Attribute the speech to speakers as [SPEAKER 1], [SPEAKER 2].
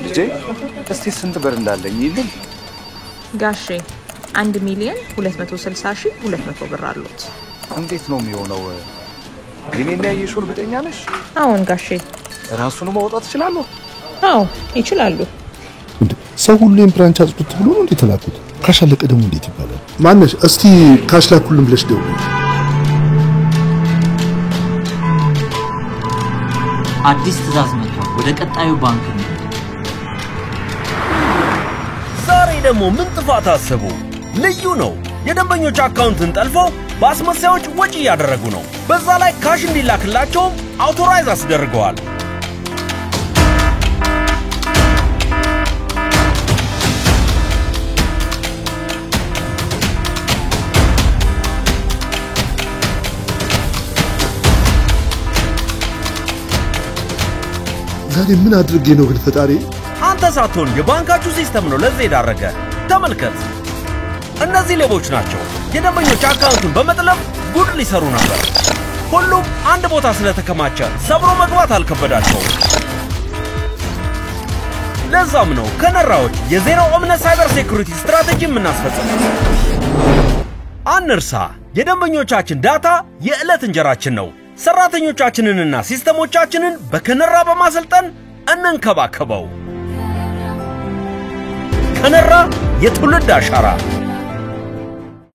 [SPEAKER 1] ልጄ እስቲ ስንት ብር እንዳለኝ ይልን።
[SPEAKER 2] ጋሼ፣ 1,260,200 ብር አሉት።
[SPEAKER 1] እንዴት ነው የሚሆነው? የኔና ያየሽው እርግጠኛ ነሽ?
[SPEAKER 2] አዎን ጋሼ።
[SPEAKER 1] ራሱን ማውጣት እችላለሁ?
[SPEAKER 2] አዎ ይችላሉ።
[SPEAKER 3] ሰው ሁሌም branch አጽዱት ብሎ ነው እንዴ ተላኩት? Cash አለቀ ደግሞ እንዴት ይባላል? ማነሽ እስቲ cash ላኩልን ብለሽ ደውይ።
[SPEAKER 4] አዲስ ትዕዛዝ መጥቷል። ወደ ቀጣዩ ባንክ እንሂድ።
[SPEAKER 5] ዛሬ ደግሞ ምን ጥፋት አሰቡ? ልዩ ነው። የደንበኞች አካውንትን ጠልፈው በአስመሳዮች ወጪ እያደረጉ ነው። በዛ ላይ cash እንዲላክላቸውም authorize አስደርገዋል።
[SPEAKER 3] ዛሬ ምን አድርጌ ነው ግን ፈጣሪ?
[SPEAKER 5] አንተ ሳትሆን የባንካችሁ system ነው ለዚህ የዳረገ። ተመልከት፣ እነዚህ ሌቦች ናቸው። የደንበኞች አካውንቱን በመጥለፍ ጉድ ሊሰሩ ነበር። ሁሉም አንድ ቦታ ስለተከማቸ ሰብሮ መግባት አልከበዳቸውም። ለዛም ነው ከነራዎች የዜሮ እምነት cyber security strategy የምናስፈጽመው። አንርሳ፣ የደንበኞቻችን data የዕለት እንጀራችን ነው። ሰራተኞቻችንንና ሲስተሞቻችንን በከነራ በማሰልጠን እንንከባከበው። ከነራ የትውልድ አሻራ።